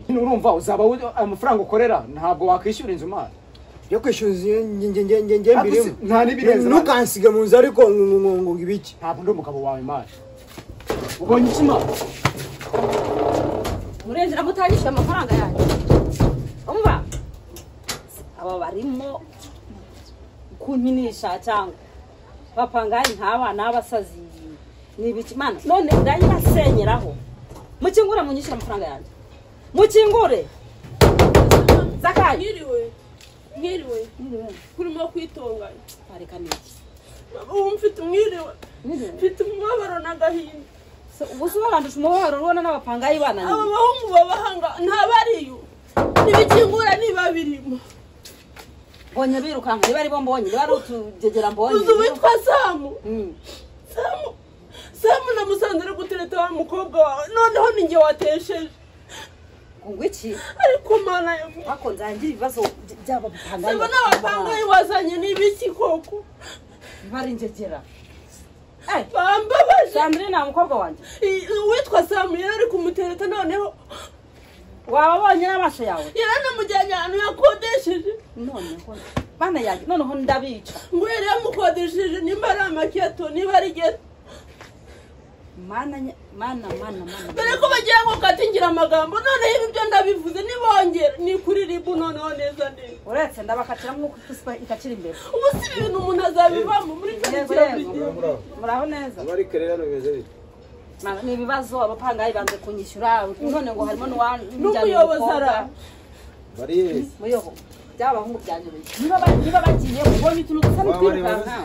Urumva uzaba amafaranga ukorera ntabwo wakwishyura inzu mara. Yo kwishyura nge mbirimo. Nta nibirenze. Ntukansiga mu nzu ariko ngo ibiki. Ntabwo ndi umugabo wawe mara. Ubonye iki mara? Murenzera mutanyishyura amafaranga yanjye. Umva? Aba barimo kunkinisha cyangwa bapangaye nk'aba n'abasazi ni ibiki mana none ndayibasenyeraho. Mukingure munyishyura amafaranga yanjye. Mukingure. Zakayo. Mwiriwe. Mwiriwe. Kurimo kwitonganya. Pareka niki. Ubu mfite umwiriwe. Mfite umubabaro n'agahinda. Ubu barandusha umubabaro urubona n'abapangayi bananiye. Aba bahungu babahanga ntabariyo. Nibikingura niba birimo. Mbonye birukanka niba ari bo mbonye niba ari utugegera mbonye. Uzi witwa Samu. Samu. Samu namusanze ari gutereta wa mukobwa wawe noneho ni njye watesheje. Ngo iki? Ariko mana ako nzangira ibibazo byaba bipangayi. Sebo n'abapangayi wazanye n'ibiki koko? Bari ingegera. Bambabaje. Sandrine nta mukobwa wanjye. Uwitwa Samu yari ari kumutereta noneho wababonye n'amaso yawe. Yaranamujyanye ahantu yakodesheje. Noneho bana yanjye noneho ndabica. Ngo yari yamukodesheje nimba ari amaketo niba ari geto. Mana mana mana mana. Dore ko bagira ngo katingira amagambo noneho ibi byo ndabivuze nibongera ni kuri ribu noneho neza neza. Uretse ndabakatira nk'uko ipuspa ikakiri imbere. Ubu si ibi bintu umuntu azabivamo muri karitsiye. Muraho neza. Bari kerera no bimeze bite? Mana ni ibibazo abapangayi banze kunyishyura none ngo harimo n'umuyobozi ara. Bari muyobo by'abahungu byanyobeye. Niba bagiye ubonye utuntu dusa n'utwirukanka.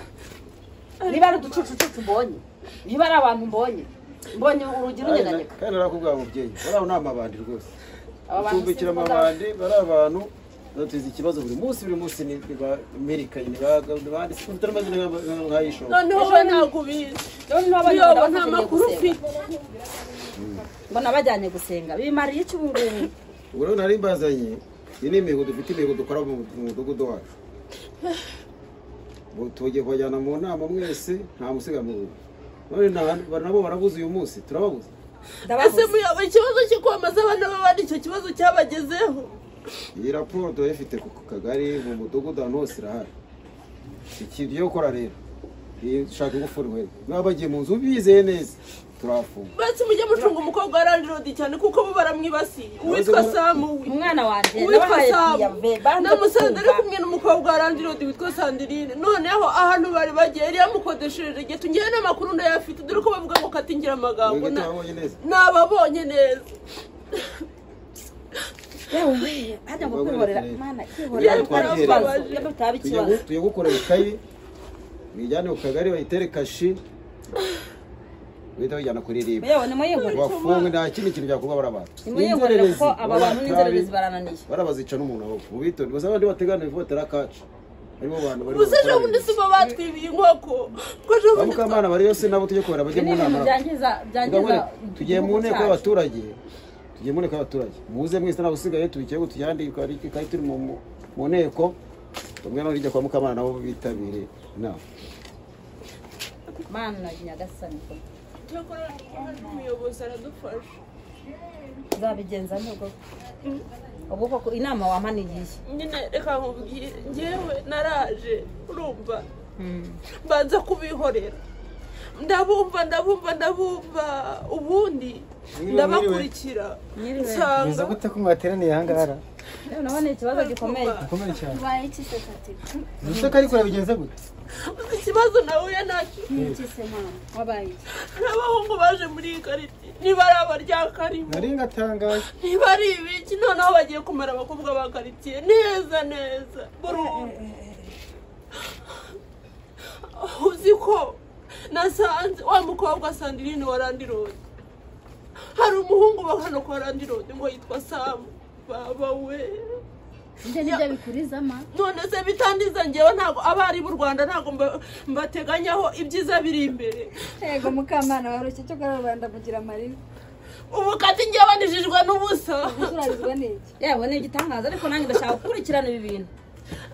Niba ari uducucucucu mbonye. Niba ari abantu mbonye. Mbonye urugi runyeganyega. Kandi narakubwira mubyeyi, bari nta mabandi rwose. Ucumbikira amabandi bari abantu bateza ikibazo buri munsi ni bamerikanye ni bandi utaramaze nkayisho. Noneho we ntabwo ubizi. Noneho nta makuru ufite. Mbona bajyanye gusenga. Bimariye iki ubu ngubu? Ubu rero nari mbazanye. Iyi ni imihigo dufite, imihigo dukora mu mudugudu wacu. Tugiye kubajyana mu nama mwese nta musiga mu rugo. None nabo barabuze uyu munsi turababuze. Ese muyobo ikibazo cyo kwamaza abana b'abandi icyo kibazo cyabagezeho. Iyi raporo turayifite ku kagari mu mudugudu ahantu hose irahari. Ikintu yo gukora rero shaka ingufuri we niba bagiye mu nzu bizeye neza turafunga. Basi mujye mucunga umukobwa wa Landlord cyane kuko bo baramwibasiye. Uwitwa Samu we. Umwana wanjye uwitwa Samu namusanze ari kumwe n'umukobwa wa Landlord witwa Sandrine. Noneho ahantu bari bagiye yari yamukodesheje geto ngewe n'amakuru ndayafite dore ko bavuga ngo katingira amagambo nababonye neza. Yewe hajya ngo kwihorera mana kwihorera bitaba ikibazo. Tugiye gukora ikayi mwijyane ku kagari bayitere kashi wita bajyana kuri ribu. Yewe nimuyihorere. Bafunge nta kindi kintu byakorwa barabantu. Nimuyihorere kuko aba bantu n'inzererezi barananiye. Barabazica n'umuntu aho. Mubitonde gusa abandi bategana bivotera kacu. Harimo abantu bari. Gusa ejo bundi si bo batwibiye inkoko. Ko ejo bundi Mukamana bari yose nabo tujye kubera bajye mu nama. Byangiza tugiye mu nteko y'abaturage. Tugiye mu nteko y'abaturage. Muze mwese nabo usigaye tubikiye ngo tujyande ikayi turi mu nteko. Tumwe no rijya kwa Mukamana nabo bitabire inama. Mana nyagasani. Cyakora umuyobozi aradufasha. Nzabigenza nubwo. Ubwo koko inama wamaniye. Nyine reka nkubwire njyewe naraje urumva. Mbanza kubihorera. Ndabumva ndabumva ndabumva ubundi ndabakurikira. Nsanga gute ko mwateraniye aha ngaha? Rero nabone ikibazo gikomeye. Gikomeye cyane. Baye iki se Katika? Uzi ko ariko yabigenze gute? Ikibazo nahuye nacyo. Iki se mama? Wabaye iki? Abahungu baje muri iyi karitsiye niba ari abaryakarimo. Nari ngatangaye. Niba ari ibiki noneho bagiye kumara abakobwa ba karitsiye neza neza. Burundu. Uzi ko nasanze wa mukobwa Sandrine wa Landlord. Hari umuhungu wa hano kwa Landlord ngo yitwa Samu. Baba we. Ibyo nibyo bikuriza ma. None se bitandiza ngewe ntago abari b'u Rwanda ntago mbateganyaho ibyiza biri imbere. Yego Mukamana warushye cyo karubanda mugira amarira. Ubu kati ngewe nijijwe n'ubusa. Ubusurazwa n'iki? Yewe ni igitangaza ariko nanjye ndashaka gukurikirana ibi bintu.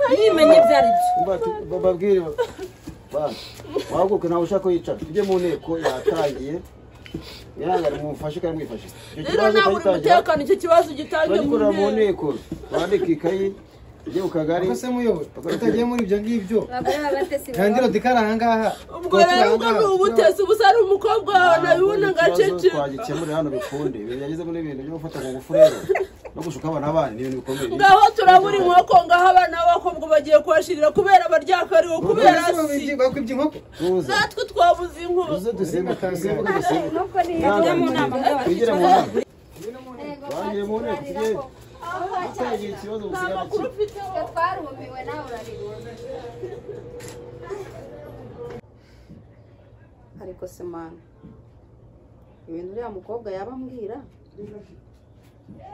Nimenye ibyo ari byo. Bababwire bana. Wahaguruke ntawe ushaka yicara. Tujye mu nteko yatangiye. Yanga mumufashe kandi mwifashe. Rero ntabwo uri umutekano icyo kibazo gitange mu nteko. Bandika ikayi ujye ku kagari. Ko se muyoboye utagiye muri ibyo ngibyo. Kandi rodikara aha ngaha. Ubwo rero ubwo ni ubutesi ubusa ari umukobwa wawe nabibona ngacece. Twagikemura hano bikunde. Ibintu yageze muri ibintu byo gufata ku ngufu rero. No gushuka abana bandi ni ibintu bikomeye. Ngaho turabura inkoko ngaho abana b'abakobwa bagiye kuhashirira kubera abaryakariho kubera si. Bakwibye inkoko. Natwe twabuze inkoko. Uze dusimbuke dusimbuke dusimbuke. Nuko ni mu nama. Twigire mu nama. Bagiye mu nteko tugende. Ikibazo nta makuru ufiteho. Twarumiwe nawe uraribona. Ariko se mana ibintu uriya mukobwa yaba ambwira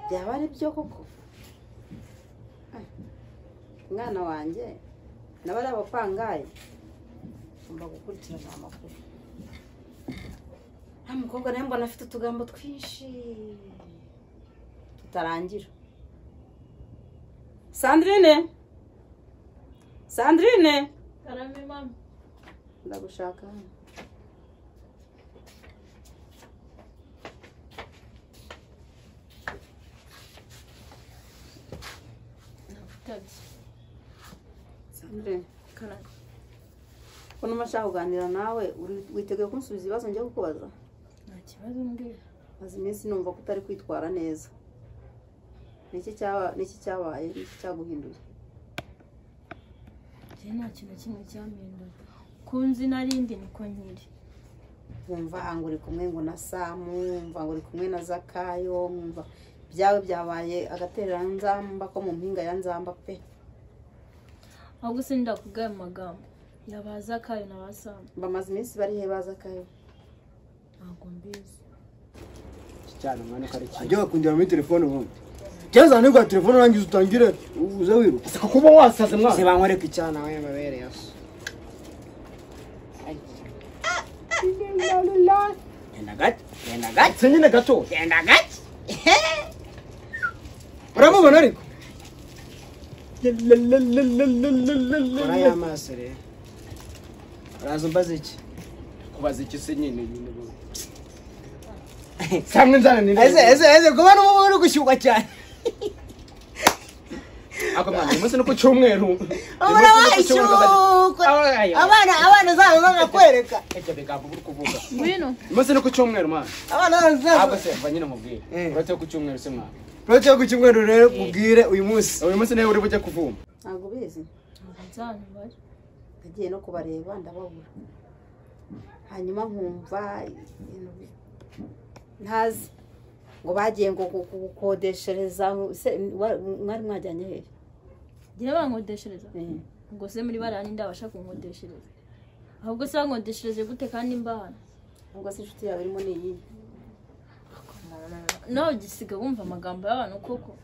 byaba ari byo koko? Umwana wanjye naba ari abapangaye ngomba gukurikirana amakuru. Nta mukobwa nawe mbona afite utugambo twinshi tutarangira. Sandrine, Sandrine, karame mama, ndagushaka. Sandrine, karame. Ko numva nshaka kuganira nawe, witeguye kunsubiza ibibazo njya kukubaza? Nta kibazo mbwira. Maze iminsi numva ko utari kwitwara neza. Niki cyabaye? Niki cyaguhinduye? Njye nta kintu kimwe cyampinduye. Kunzi narindi niko nkiri. Wumva ngo uri kumwe ngo na Samu, wumva ngo uri kumwe na Zakayo, wumva byawe byabaye agatereranzamba ko mu mpinga ya Nzamba pe. Ahubwo sindakubwira ayo magambo yaba Zakayo na ba Samu. Bamaze iminsi bari he ba Zakayo? Ntabwo mbizi. Cyane mwana ko ari cyiza. Ajya bakundira muri telefone ubundi. Cyaza nibwo telefone urangiza utangire uze wiruka. Siko kuba wasaze mwana. Se bankwereka icyana we mabere yaso. Genda gake, genda gake. Se nyine gato. Genda gake. Uramubona ariko? Kora ya maso rero. Uraza umbaza iki? Kubaza iki se nyine nyine. Samwe nzana ni. Eze kuba n'ubu uri gushyuka cyane. Ako mwana uyu munsi ni ku cyumweru. Abana zabo bakakwereka. Ibyo bigambo uri kuvuga. Ngwino. Uyu munsi ni ku cyumweru mwana. Abana zabo. Ahubwo se va nyine mubwire. Uretse ku cyumweru se mwana. Uretse ku cyumweru rero mubwire uyu munsi. Uyu munsi niwe uri bujye kuvuma. Ntabwo ubizi. Ntabwo nzi bari. Nagiye no kubareba ndababura. Hanyuma nkumva ibintu ntazi ngo bagiye ngo gukodeshereza mwari mwajyanye hehe? Ngira bankodeshereza ngo se muri barani ndabasha kunkodeshereza. Ahubwo se bankodeshereze gute kandi mbahana? Ahubwo se inshuti yawe irimo ni iyi? Nawe gisiga wumva amagambo y'abantu koko.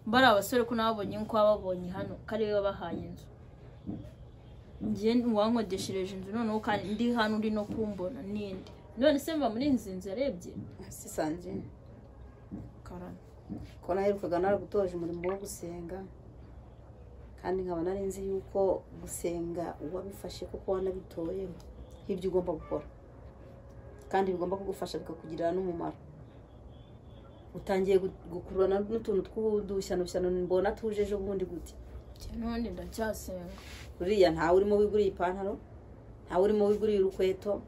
Mbari abasore ko nababonye nko ababonye hano kari babahaye inzu. Ngiye wankodeshereje inzu noneho kandi ndi hano uri no kumbona ninde. None se mba muri nzinzi yarebye? Si Sandrine. Karame. Ko naherukaga naragutoje umurimo wo gusenga kandi nkaba nari nzi yuko gusenga uwabifashe kuko wanabitoye nk'ibyo ugomba gukora kandi bigomba kugufasha bikakugirira n'umumaro. Utangiye gukururana n'utuntu tw'udushyano mbona tuje ejo bundi gute? None ndacyasenga. Uriya ntawe urimo wiguriye ipantaro, ntawe urimo wiguriye urukweto,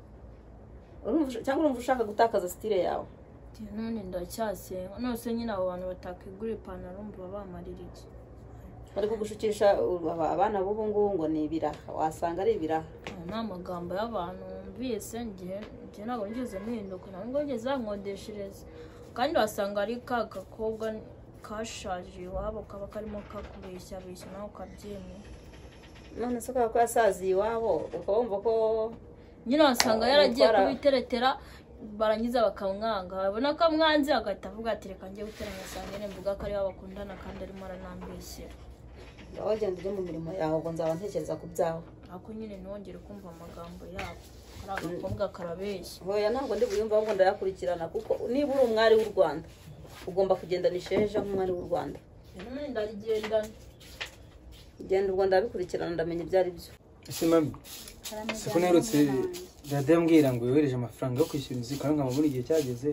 cyangwa urumva ushaka gutakaza style yawe? None ndacyasenga. None nyine abo bantu batakwigura ipantaro mba bamarira iki? Bari kugushukisha abana b'ubu ngubu ngo ni ibiraha, wasanga ari ibiraha. Ni amagambo y'abantu numvise ngiye ntabwo nigeze mpinduka, ntabwo nigeze bankodeshereza. Kandi wasanga ari ka gakobwa kashaje iwabo kaba karimo kakubeshya beshya nawe ukabyemera. None se kubera ko yasaziye iwabo ukaba wumva ko nyine wasanga yaragiye kubiteretera barangiza bakamwanga, babona ko amwanze agahita avuga ati reka njye gutera nka mvuga ko ariwe bakundana kandi arimo aranambeshyera. Wagenda ujye mu mirimo yawe ubwo nzaba ntekereza ku byawe. Ariko nyine ntiwongere kumva amagambo yabo, kari agakobwa karabeshya. Hoya ntabwo ndi buyumva ahubwo ndayakurikirana kuko niba uri umwari w'u Rwanda ugomba kugendana isheja nk'umwari w'u Rwanda. None ndarigendana. Genda ubwo ndabikurikirana ndamenya ibyo ari byo. Ese mami Siko nerutse dada yambwira ngo yohereje amafaranga yo kwishyura inzu kandi nkamubona igihe cyageze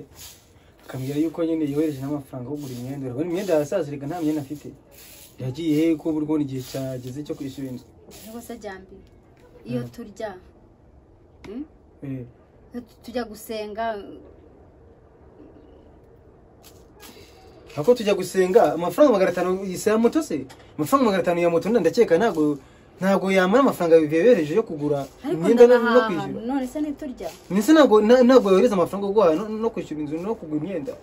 akambwira yuko nyine yohereje n'amafaranga yo kugura imyenda. Urabona imyenda yasaze reka nta myenda afite. Yagiye he ko buri kubona igihe cyageze cyo kwishyura inzu? Rwose Jambi, iyo turya tujya gusenga ako tujya gusenga amafaranga 500 ya moto se amafaranga 500 ya moto ndakeka ntago yamara amafaranga bibereje yo kugura imyenda no kwishyura. None se niturya nise ntago yohereza amafaranga yo guhaha no kwishyura inzu no kugura imyenda.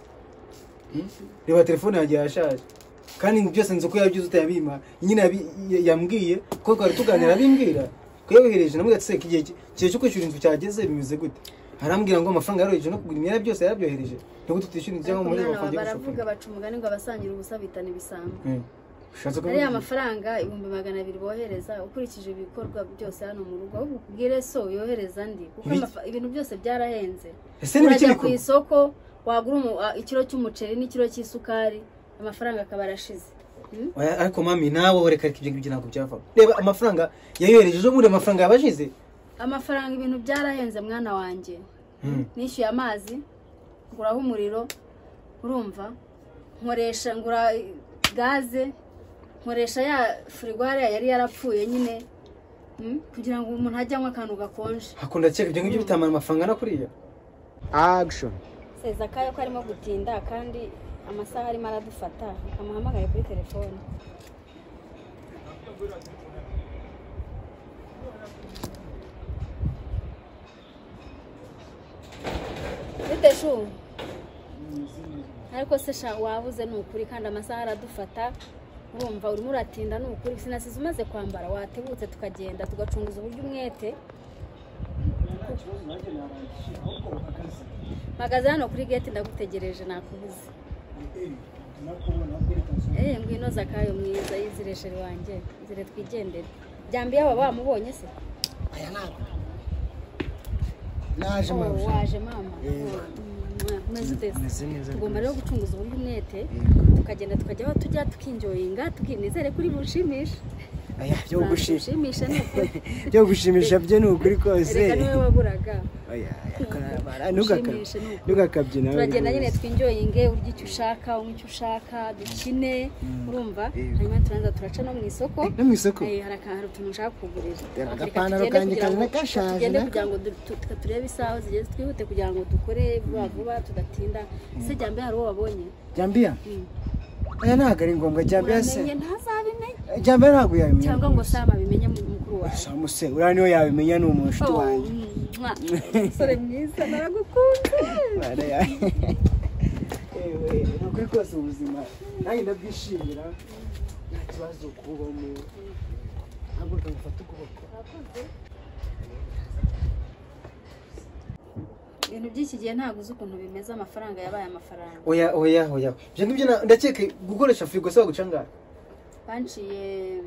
Reba telefone yanjye yashaje kandi byose nzi ko yabyuze utayabima nyine yambwiye ko twari tuganira abimbwira ko yohereje namwe ati igihe cyo kwishyura inzu cyageze bimeze gute arambwira ngo amafaranga yaroheje no kugura imyenda byose yarabyohereje nubwo tutishyura inzu cyangwa muri amafaranga baravuga baca umugani ngo abasangira ubusa bitana ibisambo. Ariya amafaranga 200,000 bohereza ukurikije ibikorwa byose hano mu rugo ahubwo ubwire so yohereza andi kuko ibintu byose byarahenze. Urajya ku isoko wagura ikiro cy'umuceri n'ikiro cy'isukari amafaranga akaba arashize. Ariko mami nawe reka ibyo ngibyo ntabwo byavamo. Reba amafaranga yayohereje ejo bundi amafaranga yabashize. Amafaranga ibintu byarahenze mwana wanjye. Nishyuye amazi nguraho umuriro urumva nkoresha ngura gaze nkoresha ya firigo hariya yari yarapfuye nyine kugira ngo umuntu ajye anywa akantu gakonje. Hakunda cyeka ibyo ngibyo bitamara amafaranga na kuriya. Action. Sezakayo ko arimo gutinda kandi amasaha arimo aradufata akamuhamagaye kuri telefone. Bite shu? Ariko se sha wabuze ni ukuri kandi amasaha aradufata urumva urimo uratinda ni ukuri sinasize umaze kwambara watebutse tukagenda tugacunguza uburyo umwete. Magaze hano kuri gate ndagutegereje nakubuze. Ngwino Zakayo mwiza yiziresheri wanjye zire twigendere. Jambi yaba bamubonye se? Aya ntabwo. Naje mama. Waje mama. Meze ute? Tugomba rero gucunguza uburyo umwete tukagenda tukajya aho tujya tukinjoyinga tukinezere kuri bushimisha. Aya byo gushimisha byo gushimisha byo ni ukuri kose. Reka niwe waburaga. Oya ntugakabye nawe. Turagenda nyine twinjoyinge urya icyo ushaka unywa icyo ushaka dukine urumva hanyuma turanza turaca no mu isoko. No mu isoko? Hari utuntu nshaka kugurira. Agapantaro kanjye kari kashaje. Tugende kugira ngo turebe isaha zigeze twihute kugira ngo dukore vuba vuba tudatinda. Se Jambi hari uwo wabonye? Jambiya? Aya ntabwo ari ngombwa Jambiya se. Ntazabimenya. Jambiya ntabwo yabimenya. Cyangwa ngo Sam abimenye mukuru wawe. Sam se uriya niwe yabimenya ni umushuti wanjye. Umusore mwiza naragukunze. Ewe ni ukuri kose ubuzima nanjye ndabyishimira nta kibazo kubamo ntabwo reka ngufate ukuboko. Ibintu by'iki gihe ntabwo uzi ukuntu bimeze amafaranga yabaye amafaranga. Oya oya oya ibyo ngibyo ndakeka gukoresha firigo se baguca angahe? Banciye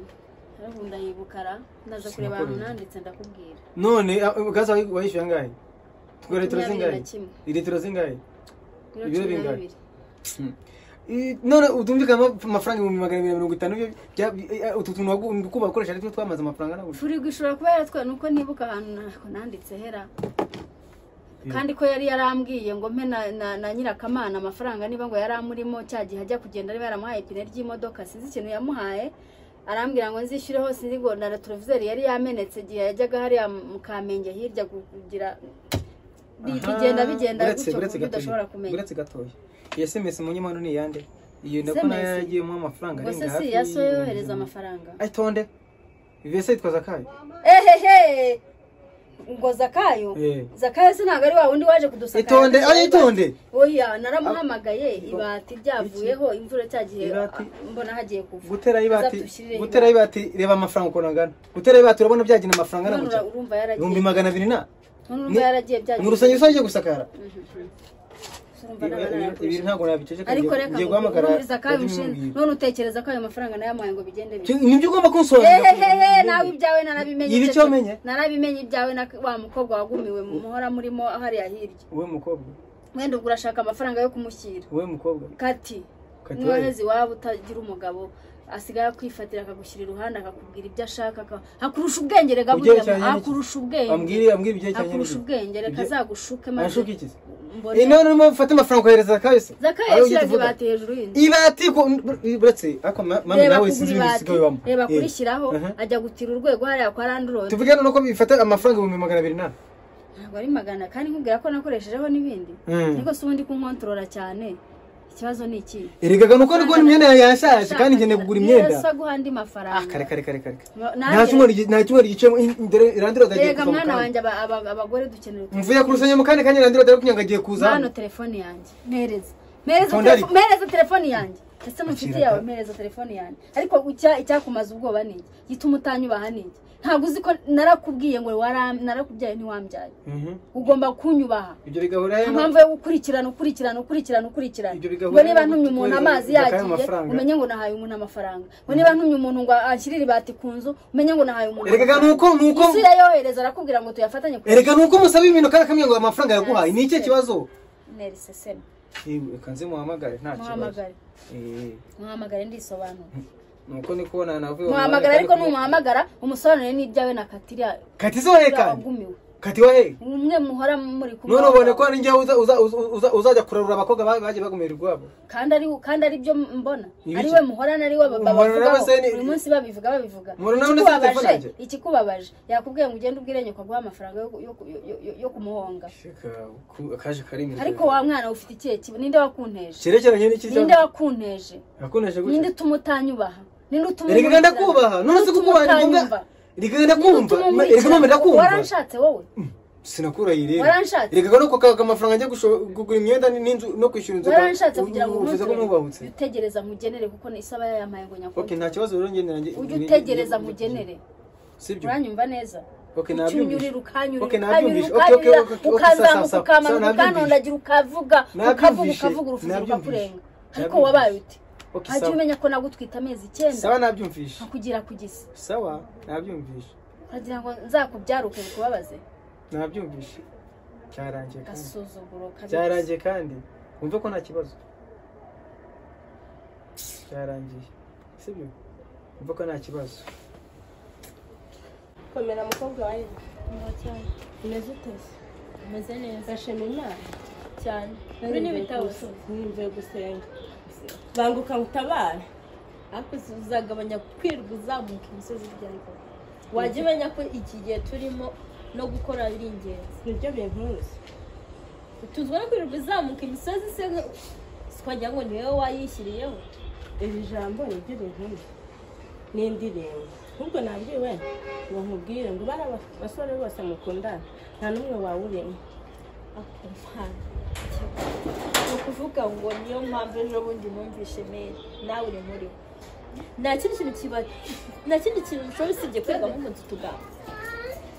arabunda yibukara ndaza kureba ahantu nanditse ndakubwira. None gaze wayishyuye angahe? Tugura litiro zingahe? Litiro zingahe? Ibiro bingahe? None utumvikana amafaranga 250 utu tuntu wakuba ukoresha ariko twamaze amafaranga nawe. Firigo ishobora kuba yaratwaye nuko nibuka ahantu nanditse hera. Kandi ko yari yarambwiye ngo mpe na Nyirakamana amafaranga niba ngo yaramurimo cya gihe ajya kugenda ari yaramuhaye ipine ry'imodoka sinzi ikintu yamuhaye arambwira ngo nzishyureho sinzi ngo na retroviseur yari yamenetse igihe yajyaga hariya mu Kamenge hirya kugira bigenda bigenda gutyo udashobora kumenya. Uretse gatoya iyo SMS mu nyamano ni yande iyo ndakona yagiyemo amafaranga arenga hafi. Gusa si yaso yohereza amafaranga. Ayitonde Vese yitwa Zakayo. Ehehe ngo Zakayo? Zakayo se ntabwo ari wa wundi waje kudusaka. Itonde, ari itonde. Oya, naramuhamagaye ibati ryavuyeho imvura cyagiye mbona hagiye kuva. Gutera ibati reba amafaranga uko angana. Gutera ibati urabona byagina amafaranga na gutya. Urumva yaragiye. 200,000 na. Urumva yaragiye byagiye. Mu rusengero ugiye gusakara. Ibi ntabwo nabiceceka. Ariko reka ngiye guhamagara Zakayo ushinzwe. None utekereza ko ayo mafaranga nayamuhaye ngo bigende bite? Nibyo ugomba kunsobanurira. Ehehe nawe ibyawe narabimenye. Ibi cyo menye? Narabimenye ibyawe na wa mukobwa wagumiwe muhora murimo hariya hirya. Uwe mukobwa? Wenda ubwo urashaka amafaranga yo kumushyira. Uwe mukobwa? Kati. Mwohezi waba utagira umugabo. Asigaye akwifatira akagushyira iruhande akakubwira ibyo ashaka, akurusha ubwenge rega burya, akurusha ubwenge. Ambwira ibyerekeranye. Akurusha ubwenge, reka azagushuke maze. Ashuke iki? None urimo ufata amafaranga ukohereza Zakayo se? Zakayo yashyiraga ibati hejuru y'inzu. Ibati buretse ariko mama nawe sinzi ibintu bisigaye bibamo. Reba kurishyiraho ajya gutira urwego hariya kwa landlord. Tuvuge none ko bifata amafaranga 200,000 na? Ntabwo ari magana, kandi nkubwira ko nakoreshejeho n'ibindi. Niko se ubundi kunkontorora cyane. Ikibazo ni iki? Erega nuko niko imyenda yashaje kandi nkeneye kugura imyenda. Yasa guha andi mafaranga. Kare kare kare kare. Nta cyumweru gicemo Landlord agiye kuza. Erega mwana wanjye abagore dukenera. Mvuye kurusanya mu kandi kanya Landlord ari kunyanga agiye kuza. Mwana telefone yanjye. Mpereza telefone yanjye. Ese mufite yawe mpereza telefone yanjye. Ariko icyakumaza ubwoba ni iki? Gituma utanyubaha ni iki? Ntabwo uzi ko narakubwiye ngo narakubyaye ntiwambyaye. Ugomba kunyubaha. Ibyo bigahura he? Impamvu yo gukurikirana. Ngo niba ntumye umuntu amazi yagiye, umenye ngo nahaye umuntu amafaranga. Ngo niba ntumye umuntu ngo anshyirire ibati ku nzu, umenye ngo nahaye umuntu. Erega nuko isi yayohereza arakubwira ngo tuyafatanye. Erega nuko musaba ibintu kandi akamenya ngo amafaranga yaguhaye. Ni iki kibazo? Neri seseme. Reka nze muhamagare nta kibazo. Muhamagare ndisobanura. Nuko ni kubona navuye muhamagara, ariko numuhamagara umusobanurire n'ibyawe na Katiriya. Kati zo he kandi? Kati wa he? Umwe muhora muri kumwe. None ubone ko ari njye uzajya kurarura abakobwa bagiye bagumira urwabo. Kandi ari byo mbona. Ari we muhorana, ari we babavuga. Buri munsi babivuga. Ikikubabaje yakubwiye ngo ugende ubwire nyoko aguha amafaranga yo kumuhonga. Kaje karimi. Ariko wa mwana ufite ikihe kibo? Ninde wakunteje? Cyerekeranye n'iki? Ninde wakunteje? Yakunteje gute? Ninde tumutanyubaha? Ninde utuma? Erega ndakubaha. None se kukubaha ni ngombwa? Erega ndakumva. Erega mama ndakumva. Waranshatse wowe? Sinakuraye rero. Waranshatse. Erega nuko amafaranga njye kugura imyenda n'inzu no kwishyura inzu. Waranshatse kugira ngo utegereza utegereza nkugenere kuko isaba yampaye ngo nyakubahwa. Okay, nta kibazo rero ngendera nge. Ujye utegereza nkugenere. Sibyo? Uranyumva neza? Okay, nabyumvise. Okay, nabyumvise. Ukazamuka ukamanuka ukanondagira ukavuga urufuzo rukakurenga. Ariko wabaye ute? Hajya umenya ko nagutwita amezi 9. Sawa nabyumvise. Nkakugira kugisa. Sawa nabyumvise. Uragira ngo nzakubyaruke bikubabaze? Nabyumvise. Cyarangiye kandi. Gasuzuguro kabisa. Cyarangiye kandi. Wumve ko nta kibazo. Cyarangiye. Sibyo? Wumve ko nta kibazo. Komera mukobwa wawe. Umeze ute? Umeze neza. Ndashima Imana cyane. Uri n'ibitabo nimvuye gusenga. Banguka ngutabare. Ariko uzagabanya kwirwa uzamuka imisozi ryari koko. Wajya umenya ko iki gihe turimo no gukora biri ingenzi. Nibyo bintuzi. Utuzwa no kwirirwa uzamuka imisozi se twagira ngo ni wowe wayishyiriyeho. Iri jambo nibyo bintuzi. N'indirimbo. Ahubwo nabwiwe ngo nkubwire ngo bari abasore bose mukundana nta n'umwe wawurimo. Ni ukuvuga ngo niyo mpamvu ejo bundi numvishe mail nawe uri muri we. Nta kindi kintu kiba, nta kindi kintu ushobora usibye kwigamo umunsi utugambo.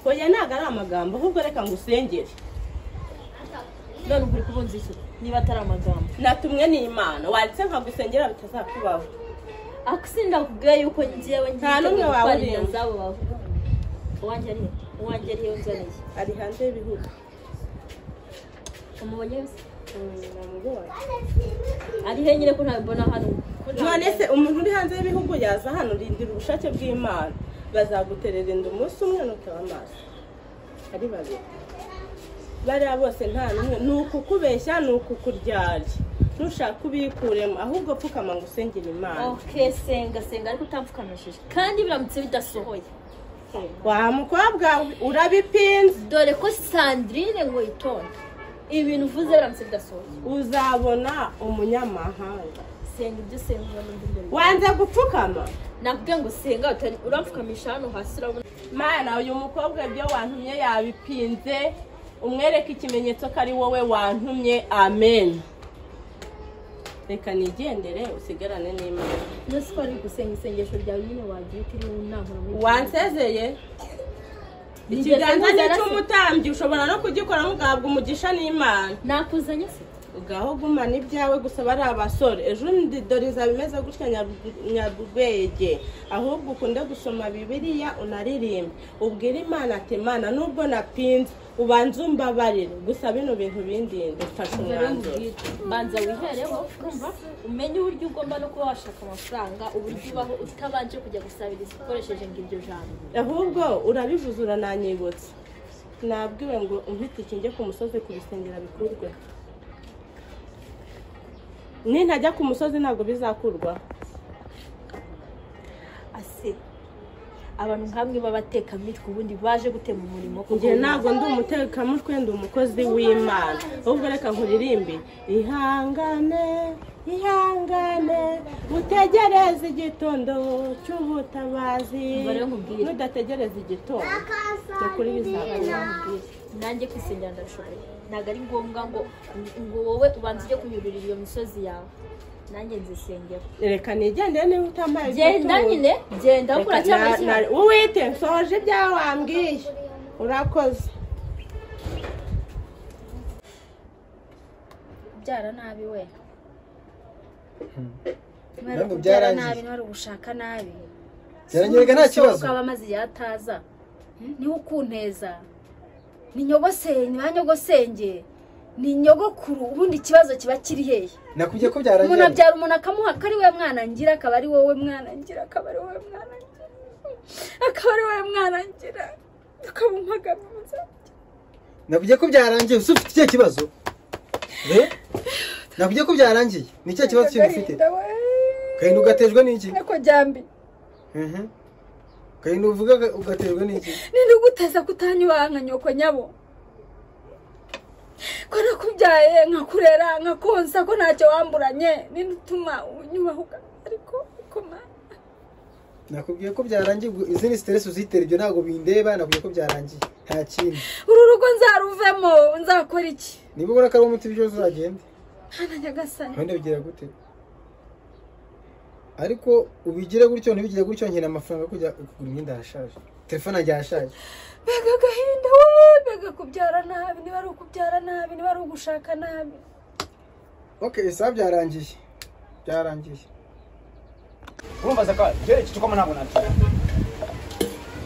Oya ntabwo ari amagambo, ahubwo reka ngusengere. None ubwo uri kubunza iki niba atari amagambo? Natumwe n'Imana, waretse nkagusengera bitazakubaho. Akusinda kubwiye yuko njyewe nta n'umwe wawurimo. Zabo bavuga. Uwanjye ari he? Uwanjye ari he unzaniye? Ari hanze y'ibihugu. Umubonye se? Namubonye. Ari he nyine ko ntabibona hano? None se umuntu uri hanze y'ibihugu yaza hano? Rindira ubushake bw'Imana. Bazaguterera inda umunsi umwe nutaba amaso. Ari babiri. Bariya bose nta n'umwe, ni ukukubeshya, ni ukukuryarya. Nushaka ubikuremo, ahubwo pfukama ngo usengere Imana. Okay, senga senga ariko utamfukamishije. Kandi biramutse bidasohoye. Wa mukobwa urabipinze. Dore ko Sandrine ngo yitonde. Ibintu uvuze biramutse bidasohoye. Uzabona umunyamahanga. Senga ibyo senga n'undi. Wanze gupfukama? Nakubwiye ngo senga uramfukamisha hano hasi urabona. Mana uyu mukobwa ibyo wantumye yabipinze. Umwereke ikimenyetso ko ari wowe wantumye. Amen. Reka nigendere usigarane n'Imana. Nose ko ari gusenga isengesho ryawe nyine wagiye utiriwe unahura muri. Wansezeye? Ikiganza ni cy'umutambyi, ushobora no kugikoramo ugahabwa umugisha n'Imana. Nakuzanye se? Ugaho gumana ibyawe gusa bari abasore. Ejo dore izaba imeze gutya nyarwege. Ahubwo ukunde gusoma Bibiliya unaririmbe. Ubwire Imana ati Imana nubwo napinze Ubanze umbabarire gusa bino bintu bindinde mfashe umwanzuro. Banza wihereho urumva umenye uburyo ugomba no kuba washaka amafaranga, uburyo ubaho utabanje kujya gusabiriza ukoresheje ngo iryo jambo. Ahubwo urabivuze urananyibutsa. Nabwiwe ngo umpite ikinge ku musozi kubisengera bikurwe. Nintajya ku musozi ntabwo bizakurwa. Ase abantu nkamwe b'abatekamitwe ubundi baje gutema umurimo kuko Njye ntabwo ndi umutekamutwe, ndi umukozi w'Imana. Ahubwo reka nkuririmbe. Ihangane, ihangane, utegereze igitondo cy'ubutabazi. Nudategereza igitondo cyo kuri bizaba. Nanjye kwisengera ndashoboye. Ntabwo ari ngombwa ngo wowe ubanze ujye kunyurira iyo misozi yawe. Nanjye nzisengera. Reka nigendere niba utamaye. Genda nyine, genda ukura cyangwa uwite nsoje ibyawe wambwiye. Urakoze. Kubyara nabi we. Ntabwo byara nabi, ntari ugushaka nabi. Byaranyereka nta kibazo. Ukaba amazi yataza. Niwe ukunteza. Ni nyogosenge, ni banyogosenge. Ni nyogokuru, ubundi ikibazo kiba kiri hehe? Nakubye ko byarangiye. Umuntu abyara umuntu akamuha kari we mwana ngira, akaba ari wowe mwana ngira, akaba ari wowe mwana ngira. Akaba ari wowe mwana ngira. Tukamumpagamiza. Nakubye ko byarangiye, ufite ikihe kibazo? Nakubye ko byarangiye. Ni cyo kibazo kintu ufite? Kahinda ugatejwe n'iki? Nako jambi. Kahinda uvuga ugatejwe n'iki? Ninde uguteza kutanyubanka nyoko nyabo? Ko nakubyaye nkakurera nkakonsa ko ntacyo wamburanye, ninde utuma unyubahuka ariko koma. Nakubwiye ko byarangiye, izindi stress uzitera ibyo ntago bindeba, nakubwiye ko byarangiye. Nta kindi. Uru rugo nzaruvemo, nzakora iki? Niba ubona ko ari umuti byo uzagende. Hana nyagasani. Wenda bigira gute? Ariko ubigire gutyo ntibigire gutyo, nkina amafaranga kujya kugura imyenda yashaje. Telefone yanjye yashaje. Mbega agahinda we, mbega kubyara nabi, niba ari ukubyara nabi, niba ari ugushaka nabi. Okay, isa byarangiye. Byarangiye. Urumva zaka, je iki gikoma ntabwo nakira.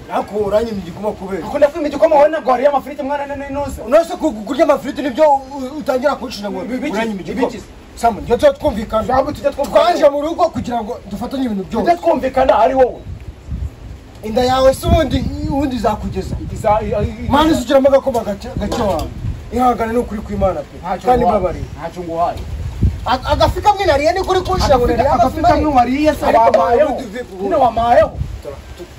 Nako uranyima igikoma kubera. Akunda kwima igikoma wowe ntabwo wariye amafiriti mwana nene nose. Unose kurya amafiriti nibyo utangira kunshira ngo uranyima igikoma. Samu, njye tujya twumvikana. Ntabwo tujya twumvikana. Twaje mu rugo kugira ngo dufatanye ibintu byose. Tujya twumvikana ari wowe. Inda yawe se ubundi izakugeza. Mani usukiramo agakoma gake wawe. Ihangane ni ukuri kw'Imana pe. Kandi mbabarira. Ntacyo nguhaye. Agafi kamwe nariye ni kuri kunshira ngo nariye agafi kamwe wariye se wamayeho. Nyine wamayeho.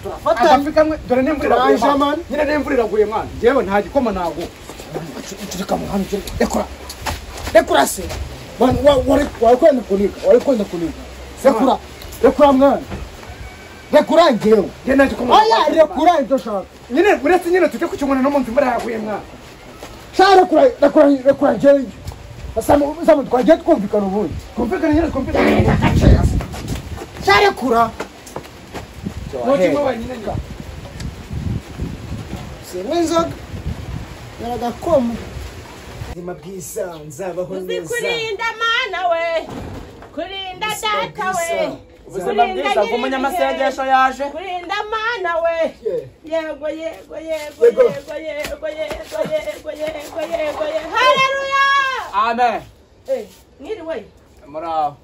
Turafatanya. Agafi kamwe dore n'imvura iraguye mwana. Nyine n'imvura iraguye mwana. Njyewe nta gikoma nago. Ucurika mu hano rekura. Rekura se. Wari kwenda kuniga, wari kwenda kuniga. Rekura. Rekura mwana. Rekura njyewe. Njye nta gikoma. Oya rekura ibyo ushaka. Nyine uretse nyine tujye kukinywa no mu nzu imvura yaguye mwana. Sha rekura rekura rekura njyewe. Samu twagiye twumvikana ubundi. Twumvikana nyine twumvikana. Sha rekura. Ntukinywe wenyine nyine. Sinywa inzoga. Yaragakoma. Ubuzima bwiza nzabaho neza. Uzikurinda mana we. Kurinda data we. Ubuzima bwiza bw'umunyamasengesho yaje. Kurinda mana we. Yego yego yego yego yego yego yego yego yego. Haleluya. Amen. Mwiriwe. Muraho.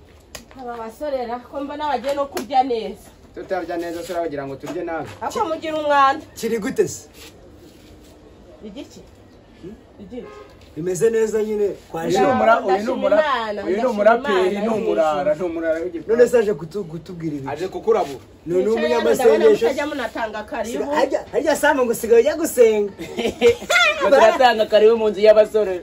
Aba basorera ko mbona bagiye no kurya neza. Tutarya neza turabagira ngo turye nabi. Ako mugira umwanda. Kiri gute se? Igiki? Igiki. Bimeze neza nyine kwaje. Uyu ni umuraperi, ni umurara, ni umurara w'igipara. None se aje kutubwira ibi? Aje kukurabura. None umunyamasengesho. Mujya munatanga karibu. Harya Samu ngo usigaye ujya gusenga. Turatanga karibu mu nzu y'abasore.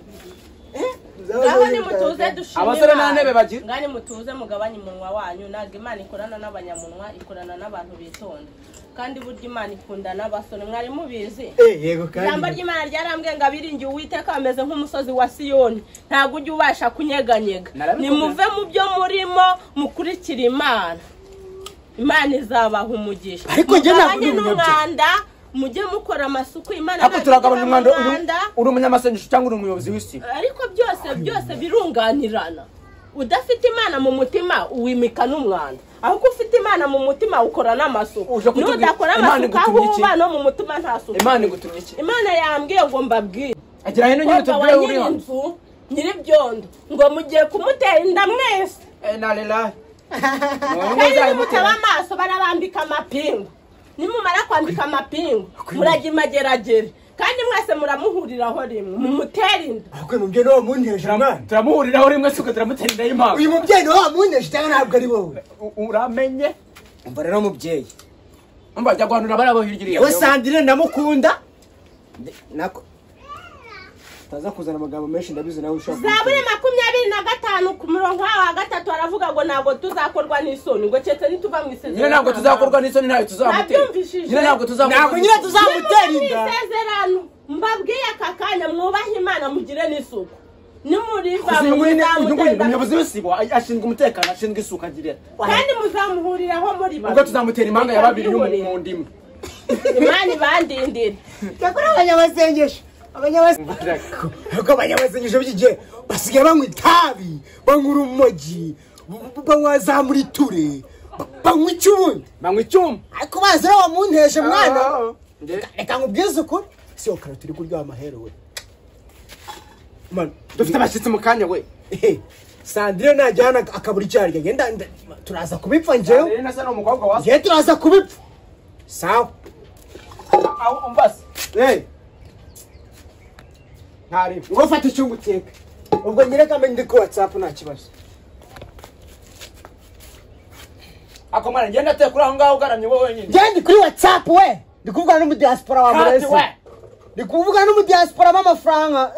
Ngaho nimutuze dushime. Abasore nta ntebe bagira. Ngaho nimutuze mugabanye umunwa wanyu. Ntabwo Imana ikorana n'abanyamunwa, ikorana n'abantu bitonda. Kandi burya Imana ikunda n'abasore. Mwari mubizi? Yego kandi. Ijambo ry'Imana ryarambwiye ngo abiringiye Uwiteka bameze nk'umusozi wa Siyoni. Ntabwo ujya ubasha kunyeganyega. Nimuve mu byo murimo mukurikire Imana. Imana izabaha umugisha. Ariko njye ntabwo ndi umunyabyaha. Mujye mukora amasuku Imana. Ariko turagabanya umwanda. Uri umunyamasengesho cyangwa uri umuyobozi w'isi? Ariko byose byose birunganirana. Udafite Imana mu mutima wimika n'umwanda. Ahubwo ufite Imana mu mutima ukora n'amasuku. Nudakora amasuku aho uba no mu mutima nta suku. Imana igutumye iki? Imana yambwiye ngo mbabwire. Agira hino nyine tubwire uri hano. Nyiribyondo ngo mugiye kumutera inda mwese. Nalela. Kandi mutaba amaso barabambika amapingu. Nimumara kwambika amapingu murajya imageragere. Kandi mwese muramuhuriraho rimwe mumutera inda. Akwe mubyeyi niwe wamunteje mwana. Turamuhuriraho rimwe suko turamutera inda y'impanga. Uyu mubyeyi niwe wamunteje cyangwa ntabwo ari wowe? Uramenye. Umva rero mubyeyi. Umva jya guhanura bariya hirya. We Sandrine ndamukunda. Nako taza kuzana amagambo menshi ndabizi nawe ushaka. Zaburi 25 ku murongo wa 3 aravuga ngo ntabwo tuzakorwa n'isoni ngo cetse nituva mu isezerano. Nyine ntabwo tuzakorwa n'isoni ntayo tuzamutera. Nyine ntabwo tuzakorwa. Nyine tuzamutera inda. Isezerano mbabwiye aka kanya mwubahe Imana mugire n'isuku. Nimuriva muzamutera. Umuyobozi w'isibo ashinzwe umutekano ashinzwe isuku agira. Kandi muzamuhuriraho muri babiri. Ubwo tuzamutera impanga ya babiri mu ndimi. Imana ibandindire. Cyakora abanyabasengesho. Abanyabasengesho b'iki basigaye banywa itabi, banywa urumogi, banywa za muriture, banywa icyubundi, banywa icyuma. Ariko bazi rero wamunteje mwana. Reka nkubwize ukuri, si yo karoti uri kurya amahero we. Dufite abashyitsi mu kanya we. Sandrine najyana akabura icyo arya, ngenda turaza kubipfa njyewe. Sandrine asa n'umukobwa wa. Njyewe turaza kubipfa. Sawa. Aho umbase. Ntari. Ngo fata icyungu uteke. Ubwo nyereka mbe ndi ku WhatsApp nta kibazo. Ako mwana ngenda ateka kuri aho ngaho ugaramye wowe wenyine. Ngende kuri WhatsApp we. Ndi kuvugana n'umudiaspora wa Murezi. Ndi kuvugana n'umudiaspora w'amafaranga.